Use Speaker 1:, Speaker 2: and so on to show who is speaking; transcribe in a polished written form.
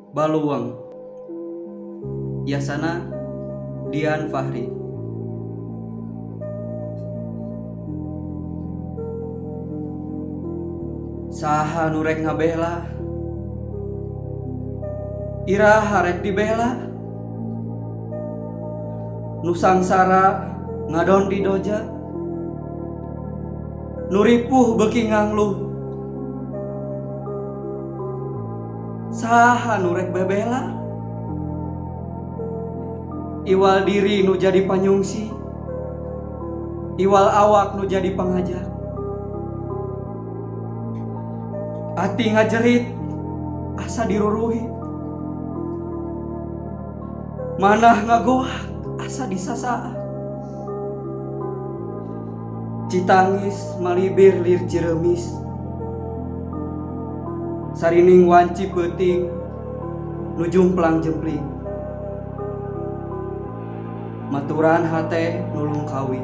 Speaker 1: Baluang. Yasana Dian Fahri. Saha nu rek ngabela? Iraha rek dibela? Nu sangsara ngadon di doja. Nu ripuh beuki ngangluh. Saha nu rek bebela? Iwal diri nu jadi panyungsi. Iwal awak nu jadi pangajak. Ati ngajerit asa diruruhi. Manah ngagoak asa disasaah. Citangis malibir lir ciremis. Sarining wanci peuting nu jumplang jempling. Maturan hate nulung kawi.